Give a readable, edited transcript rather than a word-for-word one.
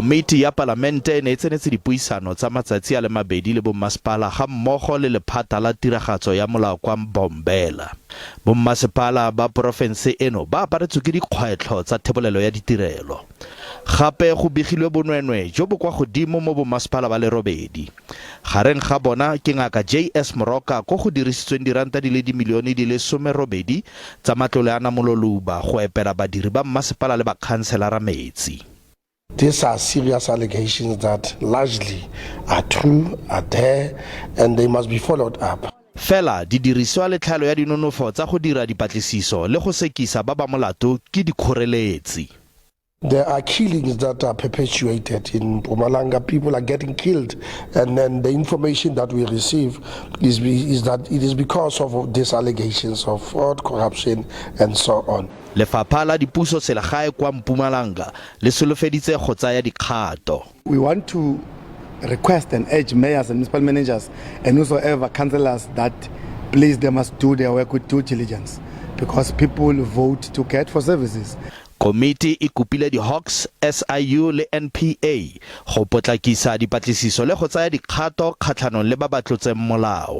Komiti ya Palamente e ne e tsenetse dipuisano tsa matsatsi a le mabedi le bommasepala ga mmogo le lephata la tiragatso ya molao kwa Mbombela. Bommasepala ba porofense eno ba aparetswe ke dikgwetlho tsa thebolelo ya ditirelo. Gape go begilwe bonweenwee jo bo kwa godimo mo bommasepala ba le robedi. Gareng ga bona ke Ngaka JS Moroka ko go dirisitsweng diranta di le dimilione di le 18 tsa matlole a namololeuba go epela badiri ba mmasepala le bakhanselara metsi. These are serious allegations that largely are true, are there, and they must be followed up. Fela didiriswa le tlhaelo ya dinonofo tsa go dira dipatlisiso le go sekisa ba ba molato ke dikgoreletsi. There are killings that are perpetuated in Mpumalanga. People are getting killed, and then the information that we receive is that it is because of these allegations of fraud, corruption, and so on. Lefapha la Dipuso Selegae kwa Mpumalanga le solofeditse go tsaya dikgato. We want to request and urge mayors and municipal managers and whosoever councillors that please they must do their work with due diligence because people vote to get for services. Komiti e kopile di-Hawks, SIU le NPA go potlakisa dipatlisiso le go tsaya dikgato kgatlhanong le ba ba tlotseng molao.